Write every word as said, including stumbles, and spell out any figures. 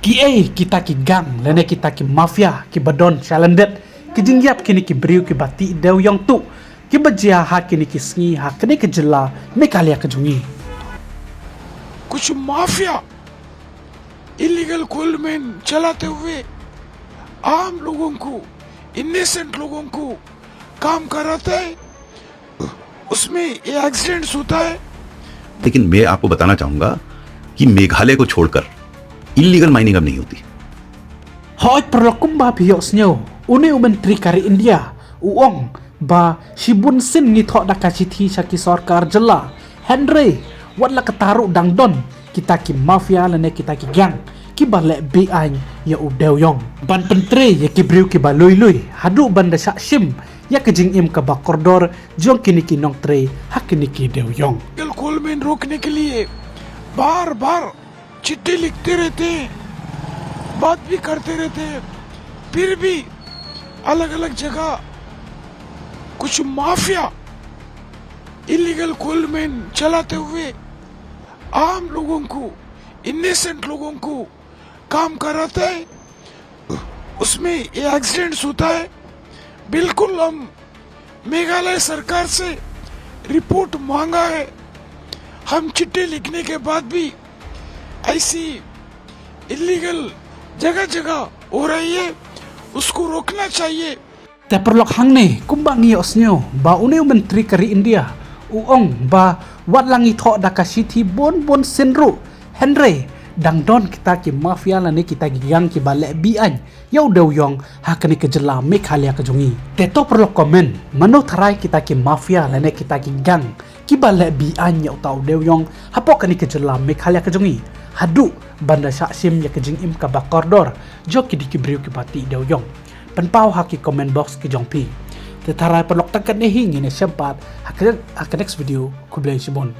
Ki ei kita ki gang lane kita ki mafia kiba don shalyndet ki jingïap kine ki briew kiba tih dewïong tuh kiba jia ha kine ki sngi ha kane ka jylla Meghalaya ka jong ngi. कुछ mafia illegal coal mine चलाते हुए आम लोगों को, इनोसेंट लोगों को काम कराते हैं, उसमें ये एक्सीडेंट्स होता है। लेकिन मैं आपको बताना चाहूंगा कि मेघालय को छोड़कर इलीगल माइनिंग अब नहीं होती। Hooid paralok, kumba phi ïohsngew, une u myntri ka ri India u ong ba shibun sien ngi thoh da ka shithi sha ki sorkar jylla, hynrei wat la katta ruh dang don kita ki mafia lane kita ki gang kiba leh be-aiñ ïa u dewïong ban pyntrei ïa ki briew kiba lui lui haduh ban da shah shim ïa ka jingim kaba kordor jong kine ki nongtrei ha kine ki dewïong. Illegal coal mine रोकने के लिए बार बार चिट्ठी लिखते रहते हैं, बात भी करते रहते हैं, फिर भी अलग अलग जगह कुछ माफिया इलीगल कोल माइन चलाते हुए आम लोगों को, इनोसेंट लोगों को काम कराते हैं, उसमें ये एक्सीडेंट्स होता है। बिल्कुल हम मेघालय सरकार से रिपोर्ट मांगा है। हम चिट्ठी लिखने के बाद भी ऐसी इलीगल जगह जगह हो रही है, उसको रोकना चाहिए। Te paralok, hangne kumba ngi ïohsngew ba une u myntri ka ri India u ong ba wat la ngi thoh da ka shithi bun bun sien ruh, hynrei dang don kita ki mafia lane kita ki gang kiba leh be-aiñ ïa u dewïong ha kane ka jylla Meghalaya ka jong ngi. Te to paralok, comment mano tharai kita ki mafia lane kita ki gang kiba leh be-aiñ ïa uta u dewïong hapoh kane ka jylla Meghalaya ka jong ngi haduh ban da shah shim ïa ka jingim kaba kordor jong kine ki briew kiba tih dewïong. Pynpaw ha ki comment box ki jong phi. Te tharai paralok, tang katne hi, ngin ïashem pat ha ka, ha ka next video. Khublei shibun.